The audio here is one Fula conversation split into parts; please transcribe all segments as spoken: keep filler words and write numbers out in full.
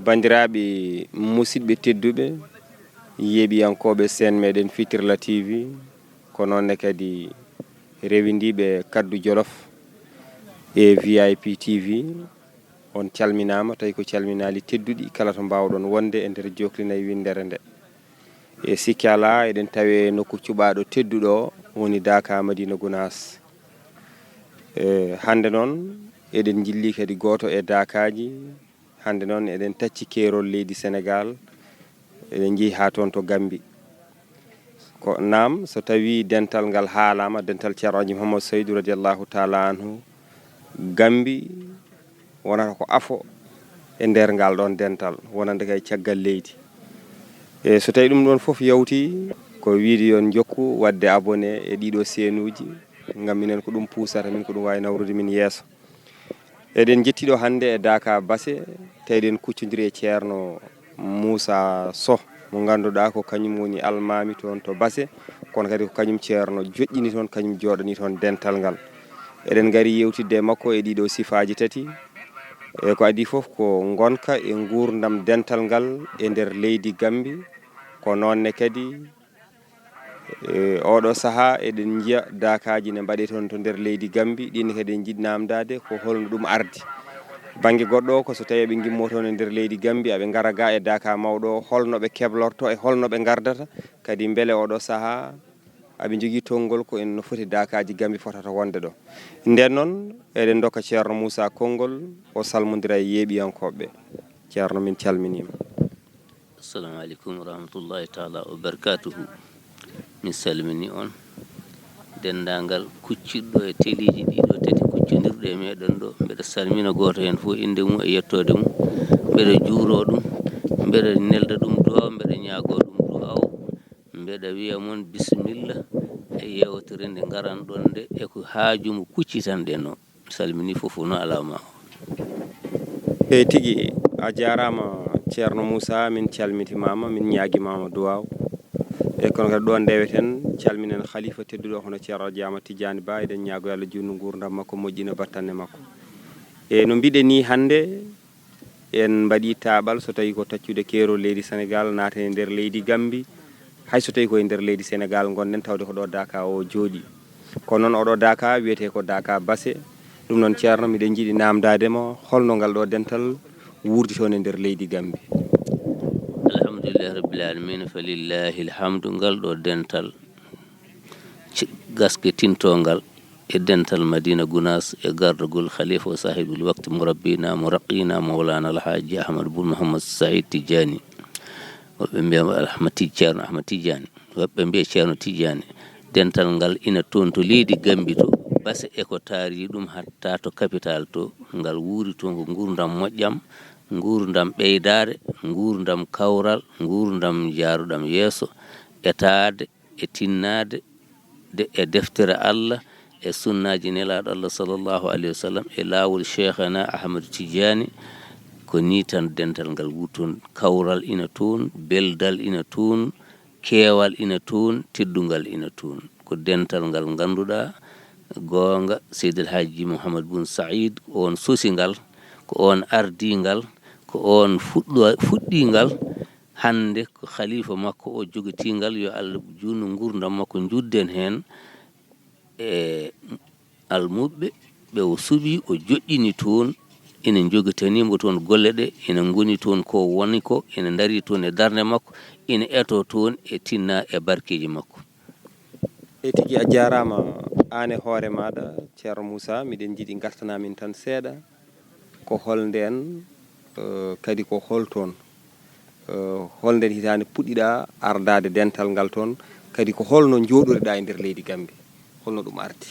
Banndiraaɓe musidɓe tedduɓe, yeeɓiyankooɓe seen meɗen Fitirla T V, ko noon ne kadi rewindiiɓe Kaddu Jolof e V I P T V, on calminaama, tawi ko calminaali tedduɗi kala to mbaawɗon wonde e nder joklinay winndere nde. E sikke alaa, eɗen tawi e nokku cuɓaaɗo tedduɗo o, woni Daaka Madina Gunaas. E hannde noon, eɗen njilli kadi gooto e daakaaji. Hannde noon, eɗen tacci keerol leydi Senegaal, eɗen njehi haa toon to Gambi. Ko naam, so tawii dental ngal haalaama, dental Ceerno Alhaji Muhammad Saydu radiyallahu taala anhu, Gambi wonata ko afo e nder ngal ɗoon dental, wonande kay caggal leydi. E so tawii ɗum ɗoon fof yawtii, ko wiide yo on njokku waɗde abonné e ɗiɗo seenuuji, ngam minen ko ɗum puusata min, ko ɗum waawi nawrude min yeeso. Eɗen njetti ɗo hannde e Daaka Base, tawi eɗen kuccondiri e Ceerno Muusa Soh, mo ngannduɗaa ko kañum woni almaami toon to Base, kono kadi ko kañum Ceerno joƴƴini toon, kañum jooɗani toon dental ngal. Eɗen ngari yewtidde e makko e ɗiɗo sifaaji tati. E ko adii fof ko ngonka e nguurndam dental ngal e nder leydi Gambi, ko noon ne kadi E oɗo sahaa eɗen njiya daakaaji ne mbaɗee toon to nder leydi Gambi, ɗin kadi en njiɗi naamndaade ko holno ɗum ardi. Bannge goɗɗo o, ko so tawii ɓe ngimmoo toon e nder leydi Gambi, aɓe ngara ga e daaka mawɗo o, holno ɓe keblorto e holno ɓe ngardata, kadi mbele oɗo sahaa aɓe njogii tonngol ko en no foti daakaaji Gambi fotata wonde ɗo. Nden noon, eɗen ndokka Ceerno Muusa konngol, o salmondira e yeeɓiyankooɓe. Ceerno, min calminiima. Assalamu aleykum wa rahmatullahi taala wa barakatuhu. Mi salmini on denndaangal kuccirɗo e teleeji ɗiɗo tati kuccondirɗo e meɗen ɗo. Mbeɗa salmina gooto heen fof innde mum e yettoode mum. Mbeɗa juuro ɗum, mbeɗa nelda ɗum duwaaw, mbeɗa ñaago ɗum duwaaw. Mbeɗa wiya mon bisimilla e yeewtere nde ngaranɗon nde e ko haaju mo kuccitanɗen o. Mi salminii fof, fof no alaa ma o. Eey tigi, a jaaraama Ceerno Muusa, min calmitimaama, min ñaagimaama duwaaw. E kono kadi ɗo ndeweten, calminen Khalifa tedduɗo hono Ceerno Alhaji Ahmad Tijaani Ba, eɗen ñaago yo Allah juutnu nguurndam makko, moƴƴina battane makko. E no mbiɗen nii hannde, en mbaɗii taaɓal so tawii ko taccude keerol leydi Senegaal naata e nder leydi Gambi, hay so tawii ko e nder leydi Senegaal ngonɗen tawde ko ɗo Daaka o jooɗii. Kono noon oɗo Daaka wiyetee ko Daaka Base. Ɗum noon Ceerno, miɗen njiɗi naamndaade ma holno ngal ɗo dental wuurdi toon e nder leydi Gambi. Alhamdulillahi rabbil alamina, fa lillahi alhamdu. Ngal ɗo dental ci-, gaske tintoongal e dental Madina Gunaas e gardagol Khalifa o Sahibul Wakti Murabbina Muraqina Mawlana Alhaji Ahmad Bun Muhammad Said Tijani. Woɓɓe mbiya mo Ahmad Tij-, Ceerno Ahmad Tijani. Woɓɓe mbiya Ceerno Tijani. Dental ngal ina toon to leydi Gambi to, Base e ko taari ɗum hatta to capital to. Ngal wuuri toon ko nguurndam moƴƴam, nguurndam ɓeydaare, nguurndam kawral, nguurndam jaaruɗam yeeso, etaade e tinnaade de, e deftere Allah, e sunnaaji Nelaaɗo Allah sallallahu alayhi wa sallam, e laawol Cheikhana Ahmadu Tijani. Ko nii tan dental ngal wuuri toon, kawral ina toon, beldal ina toon, keewal ina toon, teddungal ina toon. Ko dental ngal ngannduɗaa, goonga, Seydi El Hadji Mouhamed Bun Said, ko oon sosi ngal, ko oon ardii ngal, ko oon fuɗɗo-, fuɗɗii ngal. Hannde ko khalifa makko o jogitii ngal, yo Allah juutnu nguurndam makko, njuutden heen e almuɓɓe ɓe o suɓii, o joƴƴini toon, ina njogitanii mo toon golle ɗe, ina ngoni toon ko woni ko, ina ndarii toon e darnde makko, ina etoo toon e tinna e barkeeji makko. Eey tigi, a jaaraama aan e hoore maaɗa, Ceerno Muusa, miɗen njiɗi ngartanaa min tan seeɗa, ko hol ndeen, eh, kadi ko hol toon? Eh, hol ndeen hitaande puɗɗiɗaa ardaade dental ngal toon, kadi ko holno njooɗoriɗaa e nder leydi Gambi? Holno ɗum ardi?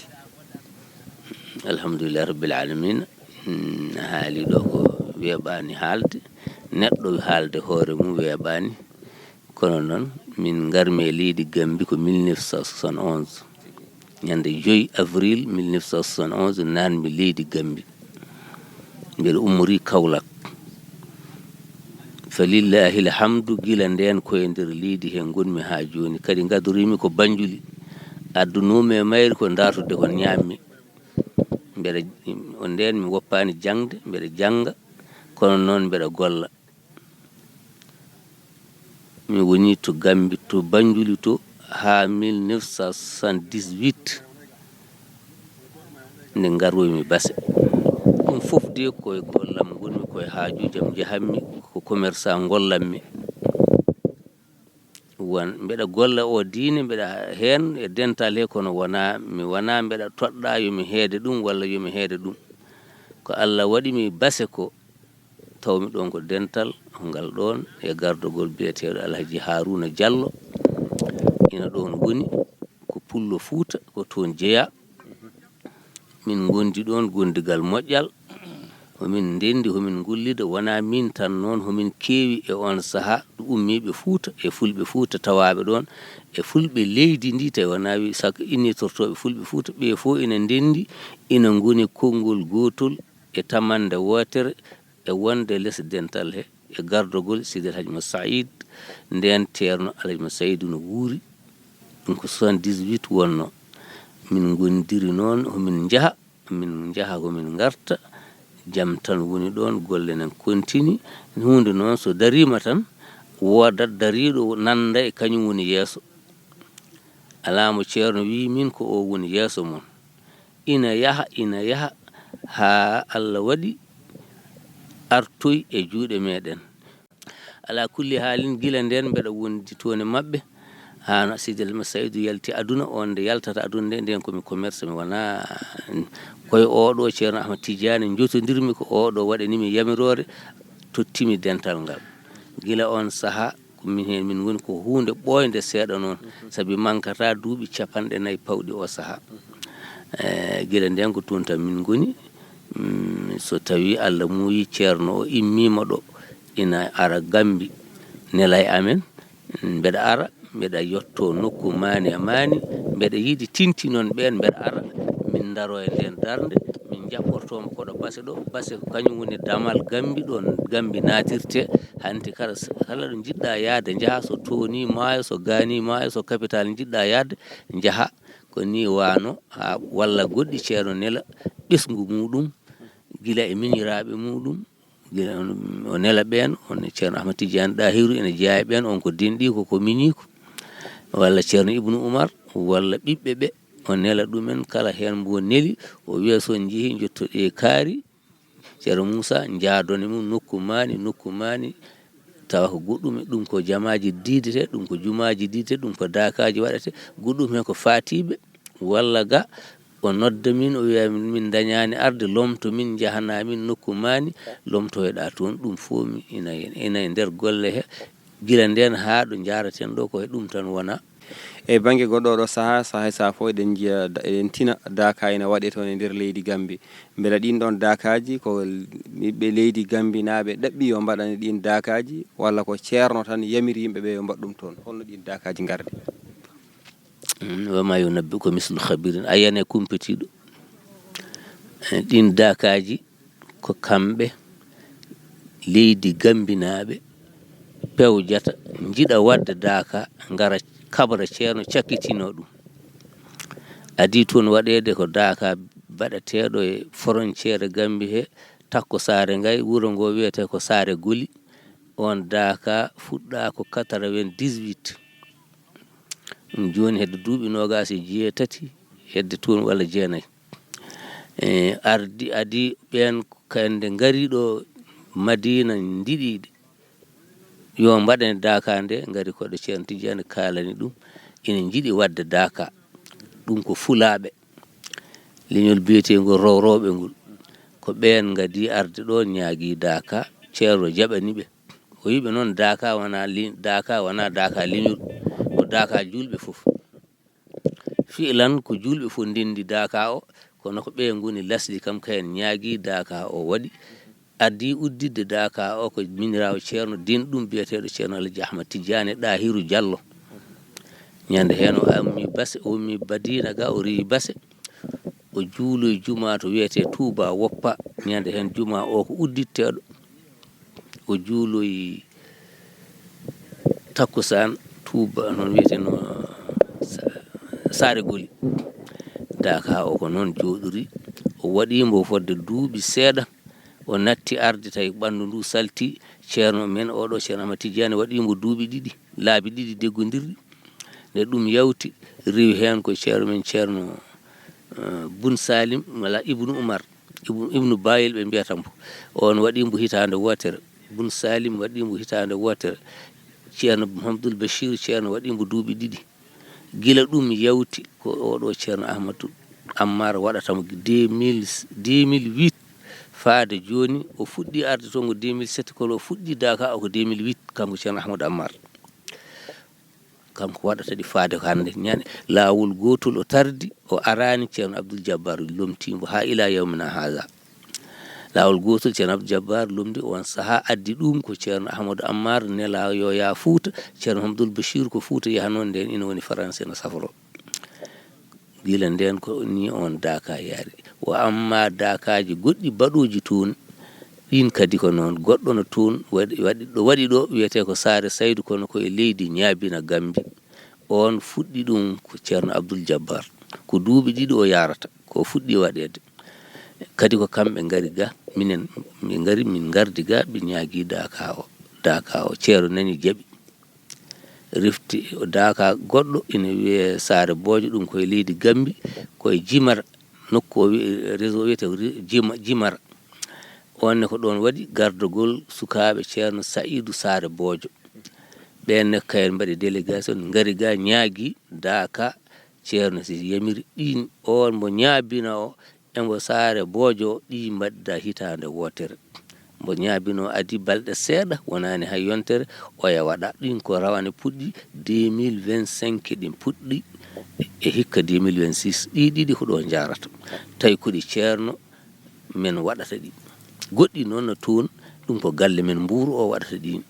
Alhamdulillahi rabbil alamina. Mm, haali ɗo ko weeɓaani haalde, neɗɗo haalde hoore mum weeɓaani. Kono noon, min ngarmi e leydi Gambi ko mille neuf cent soixante et onze. Ñande joy avril mille neuf cent soixante et onze, naatmi leydi Gambi. Mbeɗa ummorii Kaolack. Fa lillahi alhamdu, gila ndeen ko e nder leydi he ngonmi haa jooni. Kadi ngadoriimi ko Banjuli. Addunoomi e mayri ko dartude ko ñaammi. Mbeɗa, o ndeen mi woppaani jaŋde, mbeɗa jannga, kono noon mbeɗa golla. Mi woni to Gambi, to Banjuli to, haa mille neuf cent soixante-dix-huit, nde ngaroomi Base. Ɗum fof de koye gollam ngonmi, koye haajuujam njahammi, ko commerçant ngollammi. Wan-, mbeɗa golla o diine, mbeɗa heen e dental he, kono wonaa, mi wonaa mbeɗa toɗɗaa yo mi heede ɗum walla yo mi heede ɗum. Ko Allah waɗi mi Base ko, tawmi ɗoon ko dental ngal ɗoon e gardogol biyeteeɗo Alhaji Haruna Diallo, ina ɗoon woni, ko Pullo Fuuta, ko toon jeyaa. Min ngondi ɗoon gondigal moƴƴal. Homin ndenndi, homin ngullida, wonaa miin tan noon, homin keewi e oon sahaa, ɗo ummiiɓe Fuuta, e Fulɓe Fuuta tawaaɓe ɗoon, e Fulɓe leydi ndi, tawi wonaa wi saka innitortooɓe Fulɓe Fuuta, ɓe fof ina ndenndi, ina ngoni konngol gootol e tamannde wootere, e wonde les dental he, e gardogol Sidi El Hadj Moussa Saïd, ndeen Ceerno El Hadj Moussa Saïd no wuuri, ɗum ko soixante-dix-huit wonno. Min ngondiri noon, homin njaha, min njaha, homin ngarta, jam tan woni ɗoon, golle nan kontini. Huunde noon, so dariima tan, woodat dariiɗo nannda e kañum woni yeeso. Alaa mo Ceerno wii min ko o woni yeeso mon. Ina yaha, ina yaha, haa Allah waɗi artoy e juuɗe meɗen. Alaa kulli haalin, gila ndeen mbeɗa wondi toon e maɓɓe, haa no Sidi El Saydu yalti aduna, oon nde yaltata aduna nde, ndeen ko mi commerce, mi wonaa. Koye oɗo Ceerno Ahmad Tidiane njotondirmi, ko oɗo waɗanimi yamiroore, tottimi dental ngal. Gila oon sahaa, ko min heen min ngoni, ko huunde ɓooynde seeɗa noon, sabi mankata duuɓi capanɗe nayi pawɗi o sahaa. Eh, gila ndeen ko toon tan min ngoni. Mm, so tawii Allah muuyi Ceerno o immiima ɗo, ina ara Gambi, nela e amen, mbeɗa ara, mbeɗa yotto nokku maani e maani, mbeɗa yiɗi tinti noon ɓeen, mbeɗa ara, min ndaro e ndeen darnde, min njaɓɓortoo mo koɗo Base ɗo. Base ko kañum woni damal Gambi, ɗoon Gambi naatirte. Hanti kala, kala ɗo njiɗɗa yahde, njaha, so tooni maayo, so gaani maayo, so capital njiɗɗa yahde, njaha. Ko nii waano, haa walla goɗɗi Ceerno nela ɓesngu muuɗum, gila e miñiraaɓe muuɗum, gila o nela ɓeen, on Ceerno Ahmad Tidiane Ɗahiru ina jeyaa e ɓeen, on ko denɗiiko, ko miñiiko, walla Ceerno Ibnu Umar, walla ɓiɓɓe ɓe, o nela ɗumen, kala heen mbo neli, o wiya so on njehii, njottoɗee kaari, Ceerno Muusa, njaadon e mum nokku maani, nokku maani, tawa ko goɗɗum, ɗum ko jamaaji diidete, ɗum ko jumaaji diidete, ɗum ko daakaaji waɗete, goɗɗum heen ko faatiiɓe, walla ga o nodda min, o wiya min, min ndañaani arde, lomto min, njahana min nokku maani, lomtoyɗaa toon, ɗum fof mi ina, ina e nder golle he, gila ndeen haa ɗo njaaraten ɗo, ko he ɗum tan wona. E bannge goɗɗo oɗo sahaa, sahaa e sahaa fof eɗen njiya da-, eɗen tina daaka ina waɗe toon e nder leydi Gambi. Mbela ɗiin ɗoon daakaaji ko l-, ɓiɓɓe leydi Gambinaaɓe ɗaɓɓi yo mbaɗane ɗiin daakaaji, walla ko Ceerno tan yamiri yimɓe ɓe yo mbaɗ ɗum toon? Holno ɗiin daakaaji ngardi? Mm, wa ma yunabbi'uka mislu khabirin. A yiyanii kumpitiiɗo. Eh, ɗiin daakaaji ko kamɓe leydi Gambinaaɓe pewjata, njiɗa waɗde daaka, ngara kabra Ceerno cakkitinoo ɗum. Adii toon waɗeede ko daaka baɗeteeɗo e frontière Gambi he, takko Saare Ngay, wuro ngo wiyetee ko Saare Goli. Oon daaka fuɗɗaa ko quatre-vingt-dix-huit. Ɗum jooni hedde duuɓi noogaas e jeetati, hedde toon walla jeenayi. E, ardi, adii ɓeen kande ngari ɗo Madiina njiɗi yo mbaɗen daaka nde, ngari ko ɗo Ceerno Tijjaani kaalani ɗum, ina njiɗi waɗde daaka. Ɗum ko fulaaɓe, leñol biyeteengol Rowrowɓe ngol. Ko ɓeen ngadii arde ɗo, ñaagii daaka, Ceerno jaɓani ɓe. O wiɓe noon, daaka wonaa li-, daaka wonaa daaka leñol, ko daaka juulɓe fof. Fiilan ko juulɓe fof ndenndi daaka o, kono ko ɓe ngoni lasli kam, kayen ñaagii daaka o waɗi. Adii udditde daaka o ko miñiraawo Ceerno denɗum biyeteeɗo Ceerno Alhaji Ahmad Tijjaani Ɗaahiru Jallo. Ñande heen o ummi Base, o ummi Madiina ga, o rewi Base. O juuloyi jumaa to wiyetee Tuuba Woppa. Ñande heen jumaa o ko udditteeɗo. O juuloyi takkusaan Tuuba, noon wiyetee no Sa-, Saare Goli. Daaka o ko noon jooɗori. O waɗi mbo fodde duuɓi seeɗa. O natti arde, tawi ɓanndu ndu salti. Ceerno men oɗo, Ceerno Ahmad Tidiane, waɗi mbo duuɓi ɗiɗi, laabi ɗiɗi deggondirɗi. Nde ɗum yawti, rewi heen ko ceerno men, Ceerno, eh, Bun Salim, walla Ibnu Umar, Ibnu, Ibnu Bayel ɓe mbiyata mbo. On waɗi mbo hitaande wootere. Bun Salim waɗi mbo hitaande wootere. Ceerno Muhammadul Bachir, Ceerno waɗi mbo duuɓi ɗiɗi. Gila ɗum yawti ko oɗo Ceerno Ahmadu Ammar waɗata mo deux mille, deux mille huit faade jooni. O fuɗɗi arde toon ko deux mille sept, kono o fuɗɗi Daaka o ko deux mille huit, kanko Ceerno Ahmadu Ammar. Kanko waɗata ɗi faade ko hannde. Ñande laawol gootol o tardi, o araani, Ceerno Abdul Jabbar lomtii mbo haa ilaa yawmina haada. Laawol gootol, Ceerno Abdul Jabbar lomti, on sahaa addi ɗum ko Ceerno Ahmadu Ammar, nelaaɗo yo yaa Fuuta, Ceerno Hamdul Bachir ko Fuuta yahanoo, ndeen ina woni Faransi ina safroo. Gila ndeen ko nii on Daaka yaari. Wa amma Daakaaji goɗɗi baɗooji toon, ɗiin kadi ko noon. Goɗɗo no toon waɗi, waɗi ɗo, waɗi ɗo wiyetee ko Saare Saydu, kono ko e leydi Ñaabina, Gambi. On fuɗɗi ɗum ko Ceerno Abdul Jabbar. Ko duuɓi ɗiɗi o yaarata, ko o fuɗɗi waɗeede. Kadi ko kamɓe ngari ga, minen, min ngari, min ngardi ga, ɓe ñaagi Daaka o. Daaka o, ceerno nani jaɓi. Refti Daaka goɗɗo ina wiyee Saare Boojo, ɗum ko e leydi Gambi, ko e Jimar, nokku o wi-, réseau wiyetee ko ri-, Jima-, Jimar. On ne ko ɗoon waɗi gardagol sukaaɓe Ceerno Sa'idu Saare Boojo. Ɓeen ne kayen mbaɗi délégation, ngari ga, ñaagi Daaka, Ceerno si yamiri ɗiin, on mbo Ñaabina o, e mbo Saare Boojo, ɗi mbaɗda hitaande wootere. Mbo Ñaabina o adii balɗe seeɗa, wonaani hay yontere, oya waɗa. Ɗiin ko rawane puɗɗi deux mille vingt-cinq, ɗin puɗɗi e hikka deux mille vingt-six. Ɗi ɗiɗi ko ɗo njaarata. Tawi ko ɗi ceerno men waɗata ɗi. Goɗɗi noon no toon, ɗum ko galle men Mbuur o waɗata ɗiin.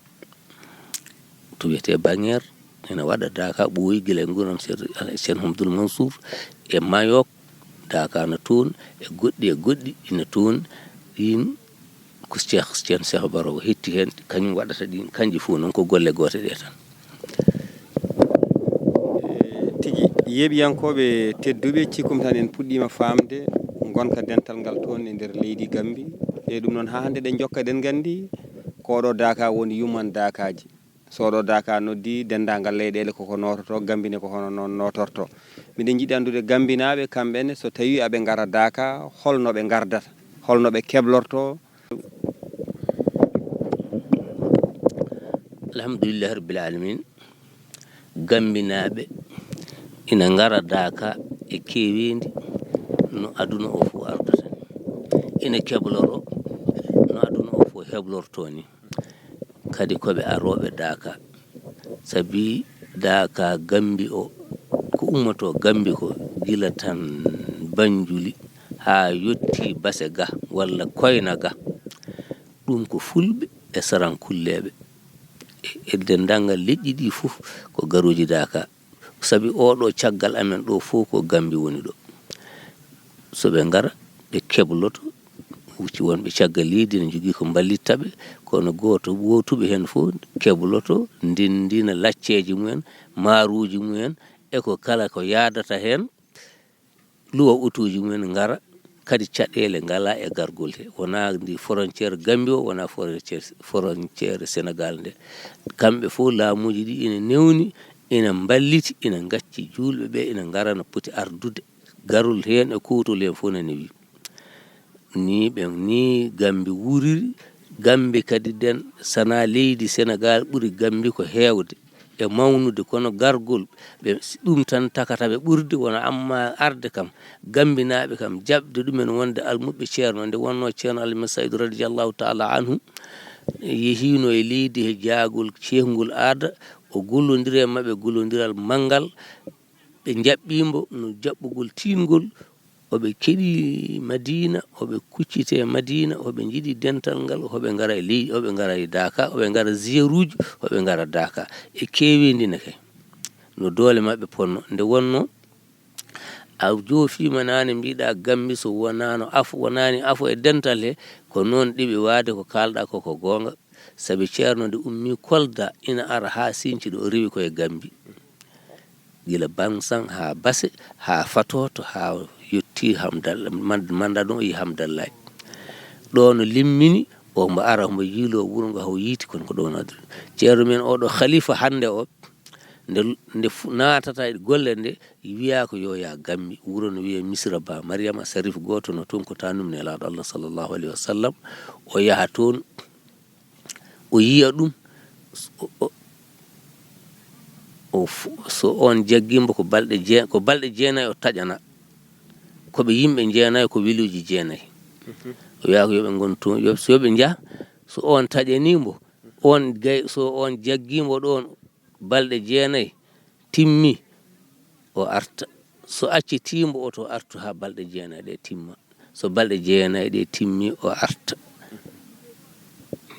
To wiyetee Baŋeer, ina waɗa Daaka ɓooyi gila e nguurndam Ceer-, Ceerno Hamdul Mansour, e Mayok, Daaka no toon, e goɗɗi e goɗɗi ina toon. Ɗiin ko Cheikh, Ceerno Cheikh Baro o hetti heen, kañum waɗata ɗiin, kanji fof noon ko golle goote ɗe tan. E, tigi, yeeɓiyankooɓe tedduɓe, cikkum tan en puɗɗiima faamde ngonka dental ngal toon e nder leydi Gambi. E ɗum noon, haa hannde ɗen njokka, eɗen nganndi ko ɗo Daaka woni yumman Daakaaji. So ɗo Daaka noddi denndaangal leyɗeele, koko noototo, Gambi ne ko hono noon nootorto. Miɗen njiɗi anndude Gambinaaɓe, kamɓe ne, so tawii aɓe ngara Daaka, holno ɓe ngardata, holno ɓe keblorto? Alhamdulillahi Rabbil Alamin. Gambinaaɓe ina ngara Daaka e keeweendi no aduna o fof ardata ni. Ina kebloro no aduna o fof heblorto ni. Kadi ko ɓe arooɓe Daaka. Sabi Daaka Gambi o, ko ummoto Gambi ko gila tan Banjuli haa yotti Base ga walla Koyna ga. Ɗum ko Fulɓe e Sarankulleeɓe. E, e denndaangal leƴƴi ɗi fof ko garooji Daaka. Sabi oɗo caggal amen ɗo fof ko Gambi woni ɗo. So ɓe ngara, ɓe kebloto, wucci wonɓe caggal leydi ne njogii ko mballitta ɓe, kono gooto, gootuɓe heen fof kebloto, ndenndina lacceeji mumen, maaruuji mumen, e ko kala ko yaadata heen, luwa otooji mumen, ngara, kadi caɗeele ngalaa e gargol he. Wonaa ndi frontière Gambie o, wonaa frontière, frontière Sénégal nde. Kamɓe fof laamuuji ɗi ina newni, ina mballiti, ina ngacci juulɓe ɓe, ina ngara no poti ardude. Garol heen e kuutol heen fof ne newi. Ni ɓe, ni Gambi wuuriri. Gambi kadi den, sana leydi Senegal ɓuri Gambi ko heewde e mawnude, kono gargol ɓe, ɗum tan takata ɓe ɓurde, wona amma arde kam, Gambinaaɓe kam, jaɓde ɗumen wonde almuɓɓe ceerno, nde wonno ceerno Alhaji Saydu radiyallahu taala anhu yehiino e leydi he jaagol ceehngol aada, o gollondiri e maɓɓe gollondiral manngal, ɓe njaɓɓii mbo no jaɓɓugol tiiɗngol, hoɓe keɗi Madiina, hoɓe kucciti e Madiina, hoɓe njiɗi dental ngal, hoɓe ngara e leydi, hoɓe ngara e Daaka, hoɓe ngara ziyaruuji, hoɓe ngara Daaka. E keeweendi ne kay, no doole maɓɓe ponno. Nde wonno, a joofiima naane, mbiɗa Gambi so wonaano afo, wonaani afo e dental he, ko noon ɗeɓi waade ko kaalɗa ko, ko goonga. Sabi ceerno nde ummii Kolda, ina ara haa Sinci ɗo, o rewi ko e Gambi. Gila Bansan haa Base, haa Fatooto, haa yettii Hamdal-, Mand-, Manda ɗon, o yi Hamdallaay. Ɗo no limmini, Omo ara, omo yiiloo wuro ngo, haw yiiti, kono ko ɗo o naatiri. Ceerno men oɗo khalifa hannde o, nde, nde fu-, naatata e golle nde, wiyaa ko yo yaa Gambi, wuro no wiyee Misra Ba Mariama, Sarif gooto no toon ko taanum Nelaaɗo Allah sallallahu alayhi wa sallam. O yaha toon, o yiya ɗum, o, o, o fu-, so on jaggii mbo ko balɗe jee-, ko balɗe jeenayi o taƴana. Ko ɓe yimɓe jeenayi, ko weluuji jeenayi. O wiya ko yo ɓe ngon toon, yo, so yo ɓe njah, so on taƴanii mbo, on gay, so on jaggii mbo ɗoon balɗe jeenayi timmi, o arta. So accitiimo o to artu haa balɗe jeenayi ɗe timma. So balɗe jeenayi ɗe timmi, o arta.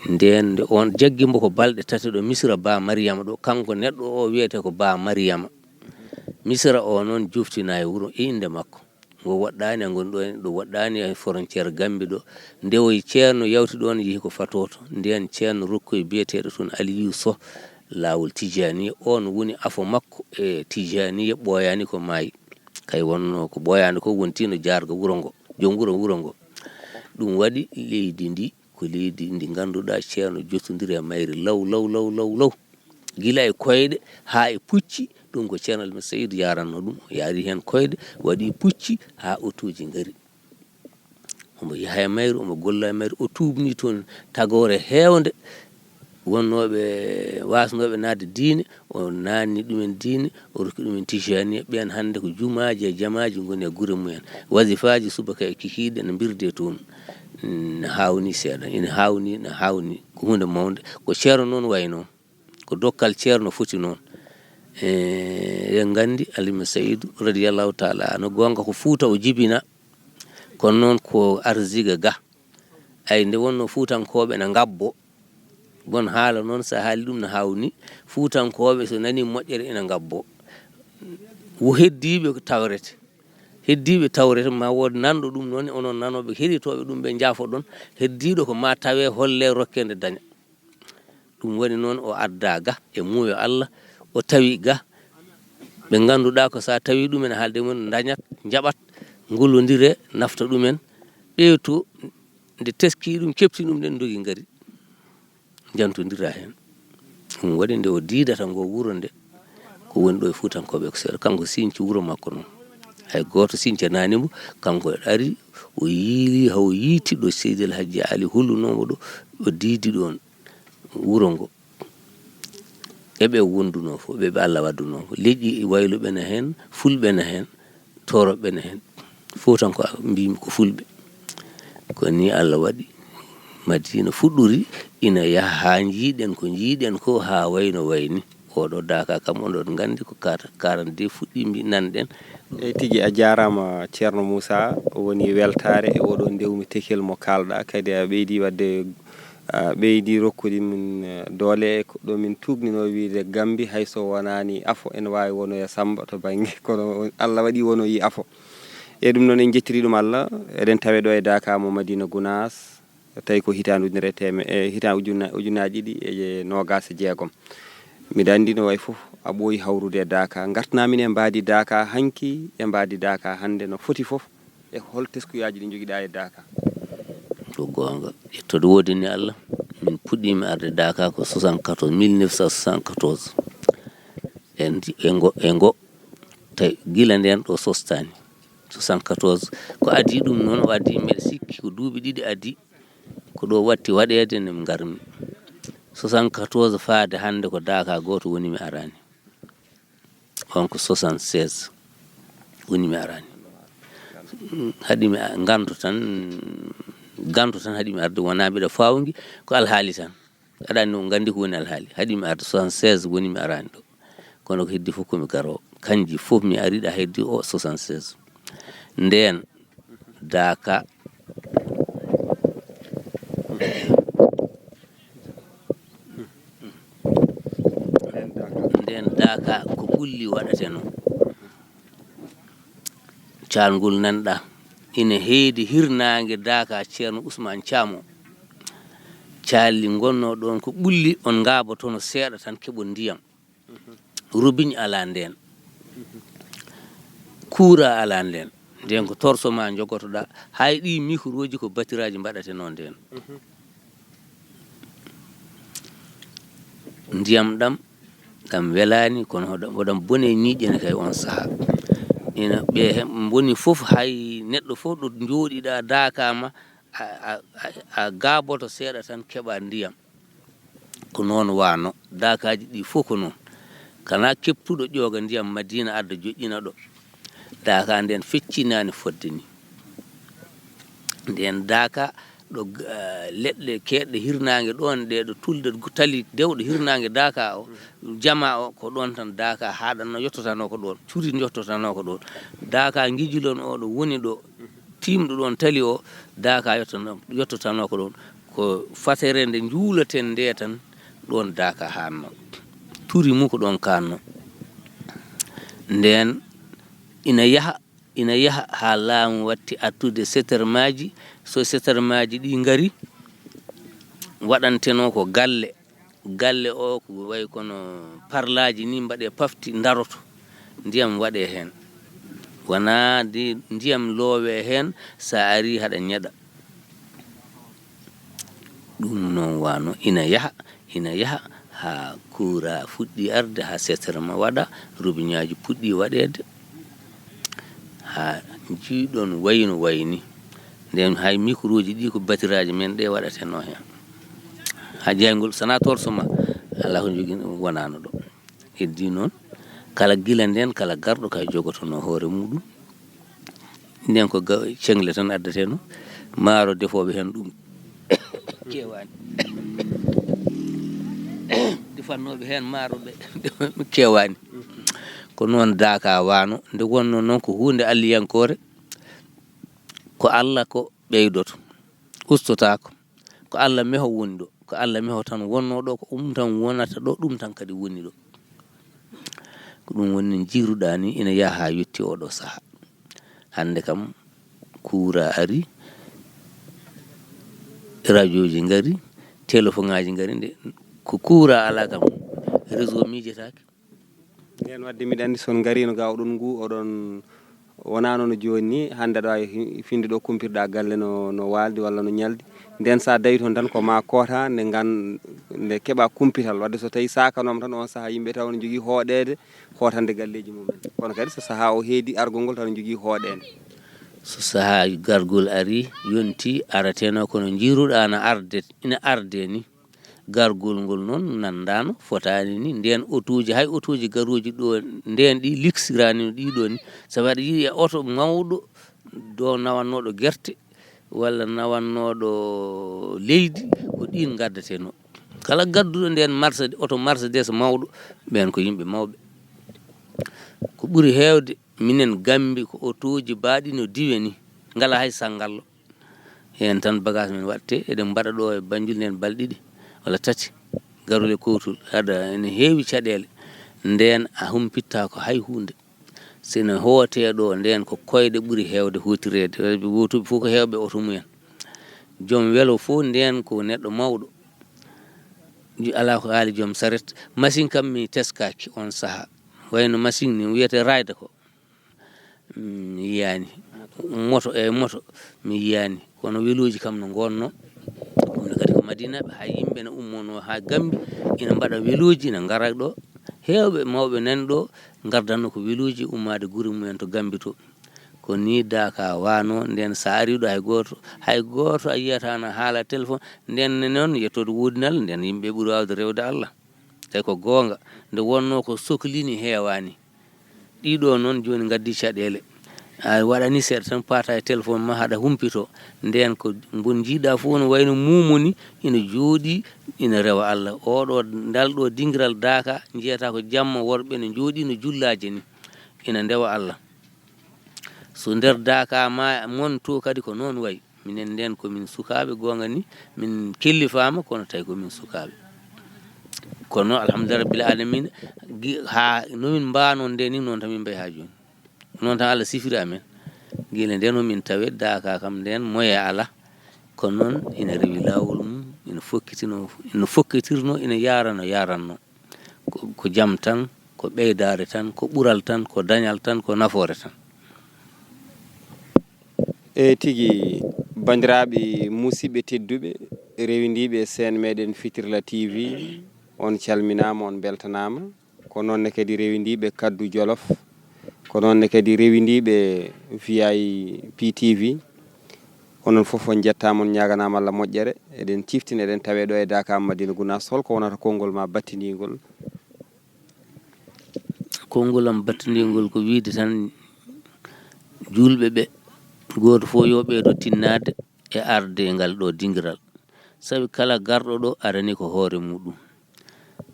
Ndeen nde on jaggi mbo ko balɗe tati ɗo Misra Ba Mariyama ɗo, kanko neɗɗo o wiyetee ko Ba Mariyama. Misra o noon joftinaa e wuro e innde makko. Ngo woɗɗaani e ngon ɗo, ɗo woɗɗaani e frontière Gambi ɗo. Nde o ceerno yawti ɗoon, yehi ko Fatooto. Ndeen ceerno rokkoyi biyeteeɗo toon Aliyu Soh, laawol Tijaaniya. Oon woni afo makko e Tijaaniya, ɓooyaani ko maayi. Kay wonno ko ɓooyaani ko wontiino jaarga wuro ngo, joom wuro, wuro ngo. Ɗum waɗi leydi ndi ko leydi ndi ngannduɗaa ceerno jottondiri e mayri law, law, law, law, law. Gila e koyɗe haa e pucci, ɗum ko ceerno Alhaji Seydou yaranno ɗum. O yaari heen koyɗe, waɗi pucci haa otooji ngari. Omo yaha e mayru, omo golla e mayru, o tuubni toon tagoore heewnde. Wonnooɓe, waasnooɓe naatde diine, o naatni ɗumen diine, o rokki ɗumen Tijaaniya. Ɓeen hannde ko jumaaji e jamaaji ngoni e gure mumen. Wasifaaji subaka e kikiiɗe ne mbirdee toon. Ne haawnii seeɗa, ina haawnii, ne haawnii. Ko huunde mawnde. Ko ceerno noon wayi noon. Ko dokkal ceerno foti noon. E, eɗen nganndi Alhaji Seydou radiyallahu taala anhu, goonga ko Fuuta o jibina, kono noon ko arsiga ga. Ay, nde wonno Fuutankooɓe ina ngabbo, bon haala noon, so a haali ɗum no haawnii, Fuutankooɓe so nanii moƴƴere ina ngabbo. Wo heddiiɓe ko tawrete, heddiiɓe tawrete, ma wood nanɗo ɗum noon, onon nanooɓe, heɗitooɓe ɗum, ɓe njaafoɗon, heddiiɗo ko ma tawe, holle, rokke, nde daña. Ɗum woni noon o adda ga e muuyo Allah, o tawi ga ɓe ngannduɗaa ko so a tawi ɗumen haalde mum dañat, njaɓat, ngollondire, nafta ɗumen, ɓeyto nde teskii ɗum, keɓti ɗum, ɗen ndogi ngari, njantondira heen. Ɗum waɗi nde o diidata ngo wuro nde, ko woni ɗo e Fuutankooɓe ko seeɗa. Kanko sinci wuro makko noon. Hay gooto sincanaani mo, kanko ari, o yiili, haw yiiti ɗo Seydi El Hadji Ali hollunoo mo ɗo, o diidi ɗoon wuro ngo. E ɓe wondunoo fof, ɓe ɓe Allah waddunoo fof. Leƴƴi wayluɓe na heen, fulɓe na heen, tooroɓe na heen. Fof tan ko mbiymi ko fulɓe. Ko nii Allah waɗi Madiina fuɗɗori, ina yaha haa njiiɗen ko njiiɗen ko, haa wayno wayni. Oɗo daaka kam, oɗon nganndi ko kar-, karande fuɗɗi mbi nanɗen. Eey tigi, a jaaraama Ceerno Muusa, woni weltaare e oɗo ndewmi tekel mo kaalɗa, kadi a ɓeydi waɗde, a ɓeydi rokkude min, eh, doole e ko ɗo min tuugninoo wiyde Gambi, hay so wonaani afo, ene waawi wonoya Sammba to bannge, kono Allah waɗi wonoyi afo. E ɗum noon en njettiri ɗum Allah, eɗen tawe ɗo e Daaka mo Madiina Gunaas, tawi ko hitaande ujunere e teeme-, e hitaande ujunna-, ujunnaaji ɗiɗi e noogaas e jeegom. Mbiɗa anndi no wayi fof a ɓooyi hawrude e Daaka. Ngartanaa min e mbaadi Daaka hanki, e mbaadi Daaka hannde no foti fof, e hol teskuyaaji ɗi njogiɗaa e Daaka? Ko goonga. Yettode woodani Allah. Min puɗɗiima arde Daaka ko soixante-quatorze, mille neuf cent soixante-quatorze. E ndi-, e ngo, e ngo, tawi gila ndeen ɗo sostaani. Soixante-quatorze. Ko adii ɗum noon, o adii, mbeɗa sikki ko duuɓi ɗiɗi adii. Ko ɗo watti waɗeede nde mi ngarmi. Soixante-quatorze faade hannde ko Daaka gooto woni mi araani. On ko soixante-seize woni mi araani. Haɗi mi a-, nganto tan, ganto tan haɗi mi arde, wonaa mbiɗa faawngi, ko alhaali tan. Aɗa anndi, on nganndi ko woni alhaali. Haɗi mi arde soixante-seize woni mi araani ɗo. Kono ko heddi fof ko mi garoowo. Kanji fof mi ari ɗa heddi o soixante-seize. Ndeen Daaka. Ndeen Daaka ko ɓulli waɗatenoo. Caalngol nanɗa ina heedi hirnaange Daaka Ceerno Usmaan Caam o. Caalli ngonnoo ɗoon ko ɓulli, on ngaabotono seeɗa tan keɓon ndiyam. Robiñ alaa ndeen. Kuura alaa ndeen. Ndeen ko torso ma njogotoɗaa. Hay ɗi mikrooji ko batiraaji mbaɗatenoo ndeen. Ndiyam ɗam, ɗam welaani, kono hoɗam, hoɗam bone ñiiƴe ne kay on sahaa. Ina ɓe he-, mboni fof, hay neɗɗo fof ɗo njooɗiɗaa daakaama, a, a, a, a gaaboto seeɗa tan keɓa ndiyam. Ko noon waano, daakaaji ɗi fof ko noon. Kala keɓtuɗo ƴooga ndiyam Madiina adda joƴƴina ɗo. Daaka nden feccinaani fodde ni. Nden daaka ɗo, eh, leɗɗe keeɗɗe hirnaange ɗoon, ɗe ɗo tulde gu-, tali dewɗo hirnaange daaka o, jama o, ko ɗoon tan daaka haaɗanno, yottotanoo ko ɗoon, curi yottotanoo ko ɗoon. Daaka ngijilon o ɗo woni ɗo, tiimɗo ɗoon tali o, daaka yottono-, yottotanoo ko ɗoon. Ko fatere nde njuulaten nde tan, ɗoon daaka haanno. Turi mu ko ɗoon kaanno. Nden ina yaha, ina yaha haa laamu watti artude setermaaji. So setermaaji ɗi ngari, waɗantenoo ko galle. Galle o ko wayi kono parlaaji ni mbaɗe pafti ndaroto. Ndiyam waɗe heen. Wonaa ndi ndiyam loowe heen, so a ari haɗa ñeɗa. Ɗum noon wano ina yaha, ina yaha haa kuura fuɗɗi arde, haa seterma waɗa, robiñaaji puɗɗi waɗeede, haa njiiɗon wayno wayni. Nden hay microji ɗi ko batiraaji men ɗe waɗatenoo heen. Haa jayngol, so wonaa torso ma, alaa ko jogii, wonaano ɗo. Heddi noon, kala gila nden, kala garɗo kay jogotono hoore muɗum. Nden ko ga-, cengle tan addateno. Maaro defooɓe heen ɗum keewaani. Defannooɓe heen maaro ɓe keewaani. Ko noon daaka wano, nde wonno noon ko huunde alliyankoore, ko Alla ko ɓeydoto, ustotaako. Ko Alla meho woni ɗo. Ko Alla meho tan wonno ɗo, ko ɗum tan wonata ɗo, ɗum tan kadi woni ɗo. Ko ɗum woni no njiiruɗaa ni ina yaha haa yotti oɗo saha. Hannde kam kuura ari, radioji ngari, telefoŋaaji ngari, nde ko kuura alaa kam, réseau miijetaake. Nden wadde miɗa anndi so on ngariino ga oɗon ngu, oɗon wonaa noon jooni ni, hannde ɗo ay hi-, finde ɗo kumpirɗa galle no, no waaldi walla no ñaldi. Nden so a dawi toon tan ko ma koota nde ngan-, nde keɓa kumpital. Wadde so tawi saakanooma tan on sahaa yimɓe taw ne njogii hooɗeede, hootande galleeji mumen. Kono kadi so sahaa o heedi argol ngol taw ne njogii hooɗeende. So sahaa gargol ari, yonti, arateno kono njiiruɗaa na arde, ina arde ni. Gargol ngol noon nanndaano, fotaani ni. Ndeen otooji, hay otooji garooji ɗo ndeen ɗi liksiraani no ɗii ɗoo ni. Sabu aɗa yiya oto mawɗo do nawannooɗo gerte walla nawannooɗo leydi, ko ɗiin ngaddatenoo. Kala gadduɗo ndeen Mercedes, oto Mercedes mawɗo, ɓeen ko yimɓe mawɓe. Ko ɓuri heewde, minen Gammbi ko otooji baaɗi no diwe ni, ngalaa hay sanngallo. Heen tan bagage men waɗte, eɗen mbaɗa ɗo e Banjul ndeen balɗe ɗiɗi walla tati, garole kowtol, haɗa ene heewi caɗeele. Ndeen a humpittaako hay huunde. Sene hootee ɗo, ndeen ko koyɗe ɓuri heewde huutireede. Wootuɓe fof ko heewɓe oto mumen. Joom welo fof ndeen ko neɗɗo mawɗo. Alaa ko haali joom saret. Machine kam mi teskaaki on sahaa. Wayno machine ni wiyetee rayda ko. Mi yiyaani. Moto, e moto, mi yiyaani. Kono welooji kam no ngonno. Ɗum ne kadi ko Madina, ɓe hay yimɓe ne ummono haa Gambi, ina mbaɗa welooji, ina ngara ɗo. Heewɓe mawɓe nan ɗo, ngardanno ko welooji ummaade gure mumen to Gambi to. Ko ni daaka wano, nden so a ari ɗo hay gooto, hay gooto a yiyata na haala téléphone, nden ne noon yettoode woodinal, nden yimɓe ɓuri waawde rewde Allah. Tawi ko goonga, nde wonno ko soklini heewaani. Ɗiɗo noon jooni ngaddi caɗeele. A waɗani seeɗa tan paata e téléphone ma haɗa humpito. Nden ko mbo njiiɗa fof no wayno muumo ni, ina jooɗi, ina rewa Allah. Oɗo, ndal ɗo dingiral daaka, njiyata ko jamma worɓe no njooɗi no jullaaje ni, ina ndewa Allah. So nder daaka ma mon to kadi ko noon wayi. Minen nden ko min sukaaɓe, goonga ni, min kellifaama, kono tawi ko min sukaaɓe. Kono alhamdulillah rabbil alamin, gi-, haa no min mbaano nde ni, noon tan min mbayi haa jooni. Noon tan Allah sifiri amen. Gila nden o min tawe daaka kam nden moye ala. Kono noon ina rewi laawol mum, ina fokkitino, ina fokkitirno, ina yaarano, yaaranno. Ko, ko jam tan, ko ɓeydaare tan, ko ɓural tan, ko dañal tan, ko nafoore tan. Eey tigi, banndiraaɓe musidɓe tedduɓe, rewindiiɓe e seen meɗen Fitirla T V, On calminaama, on mbeltanaama. Ko noon ne kadi rewindiiɓe Kaddu Jolof, ko noon ne kadi rewindiiɓe V I P T V. Onon fof on njettaama, on ñaaganaama Allah moƴƴere. Eɗen ciftina, eɗen tawee ɗo e Daaka Madina Gunaas. Hol ko wonata konngol ma battindiingol? Konngol am battindiingol ko wiyde tan, juulɓe ɓe, gooto fof yo ɓeydo tinnaade e arde e ngal ɗo dingiral. Sabi kala garɗo ɗo arani ko hoore muɗum.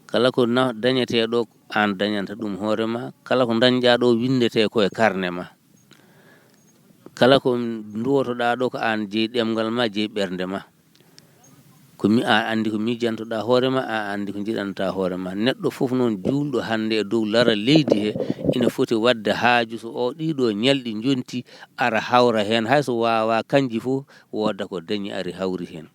Kala ko na-, dañetee ɗo, aan dañanta ɗum hoore ma. Kala ko dañɗaa ɗo, winndetee ko e karne ma. Kala ko nduwotoɗaa ɗo, ko aan jeyi ɗemngal ma, jeyi ɓernde ma. Ko mi-, a anndi ko miijantoɗaa hoore ma, a anndi ko njiɗantaa hoore ma. Neɗɗo fof noon juulɗo hannde e dow laral leydi he, ina foti waɗde haaju so o ɗiɗo ñalɗi njonti, ara hawra heen, hay so waawaa kanji fof, wooda ko dañi ari hawri heen.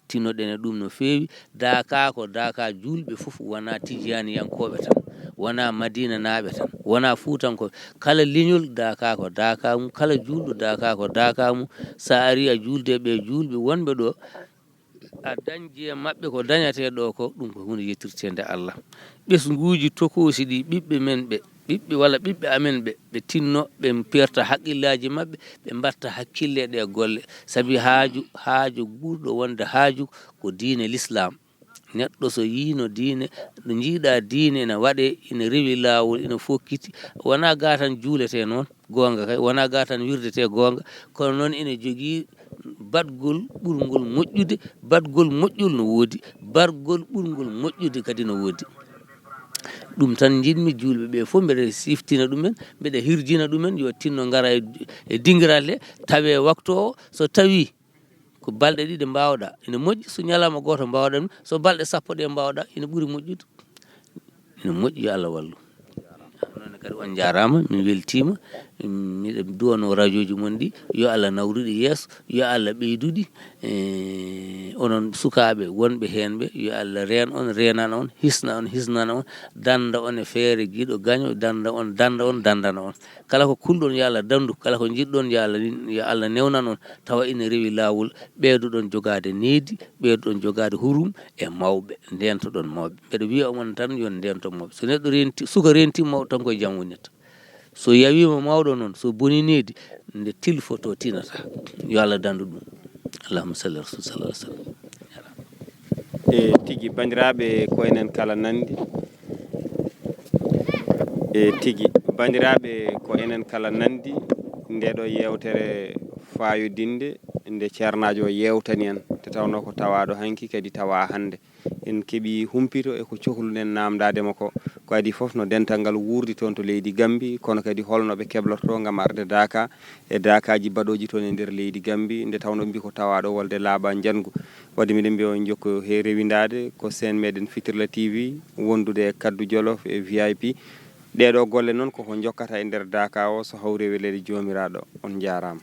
Tinnoɗen e ɗum no feewi. Daaka ko Daaka juulɓe fof, wonaa Tijaaniyankooɓe tan, wonaa Madiinanaaɓe tan, wonaa Fuutankooɓe. Kala leñol Daaka ko Daaka mum, kala juulɗo Daaka ko Daaka mum. So a arii a juulde e ɓee juulɓe wonɓe ɗo, a dañde e maɓɓe ko dañetee ɗo ko, ɗum ko huunde yettirteende Allah. Ɓesnguuji tokoosi ɗi, ɓiɓɓe men ɓe, ɓiɓɓe walla ɓiɓɓe amen ɓe, ɓe tinno, ɓe peerta haqqillaaji maɓɓe, ɓe mbaɗta hakkille e ɗee golle. Sabi haaju, haaju ɓurɗo wonde haaju ko diine Lislaam. Neɗɗo so yiino diine, ɗo njiiɗaa diine ina waɗee, ina rewi laawol, ina fokkiti, wonaa gaa tan juuletee noon, goonga kay, wonaa gaa tan wirdetee goonga, kono noon ina jogii baɗgol ɓurngol moƴƴude, baɗgol moƴƴol no woodi, baɗgol ɓurngol moƴƴude kadi no woodi. Ɗum tan njiɗmi, juulɓe ɓe fof mbeɗa siftina ɗumen, mbeɗa hirjina ɗumen, yo tinno ngara e, e dingiral he, tawe waktu o, so tawi ko balɗe ɗiɗi mbaawɗa, ina moƴƴi. So ñalawma gooto mbaawɗa ɗum, so balɗe sappo ɗe mbaawɗa, ina ɓuri moƴƴude. Ina moƴƴi, yo Allah wallu. Noon kadi on njaaraama, min weltiima. Miɗen duwanoo rajooji mon ɗi, yo Allah nawru ɗi yeeso, yo Allah ɓeydu ɗi. E, onon sukaaɓe wonɓe heen ɓe, yo Allah reen on, reenana on, hisna on, hisnana on, dannda on e feere giɗo gaño, dannda on, dannda on, danndana on. Kala ko kulɗon, yo Allah danndu, kala ko njiɗɗon, yo Allah, yo Allah newnan on, tawa ina rewi laawol. Ɓeydoɗon jogaade needi, ɓeydoɗon jogaade hurum e mawɓe, ndeentoɗon mawɓe. Mbeɗa wiya on tan, yo on ndeento mawɓe. So neɗɗo reenti, suka reenti mawɗo tan, ko e jam wonirta. So yawiima mawɗo noon, so boni needi, nde tilfotoo tinata. Yo Allah danndu ɗum. Allahumma salli ala Rasul sallallahu alaihi wasallam. E tigi, banndiraaɓe, ko enen kala nanndi. E tigi, banndiraaɓe, ko enen kala nanndi nde ɗo yeewtere faayodinde nde ceernaajo o yeewtani en, nde tawnoo ko tawaaɗo hanki kadi tawaa hannde. En keɓii humpito e ko cohluɗen naamndaade mo ko. Ko adii fof no dental ngal wuurdi toon to leydi Gammbi, kono kadi hol no ɓe keblortoo ngam arde Daaka e Daakaaji baɗooji toon e nder leydi Gammbi, nde tawnoo mbi ko tawaaɗo wolde laaɓa njanngu. Wadde miɗen mbiya on njokko he rewindaade ko seen meɗen Fitirla T V, wondude e Kaddu Jolof e V I P. Ɗee ɗoo golle noon koko njokkata e nder Daaka o, so hawri e weleede Joomiraaɗo. On njaaraama.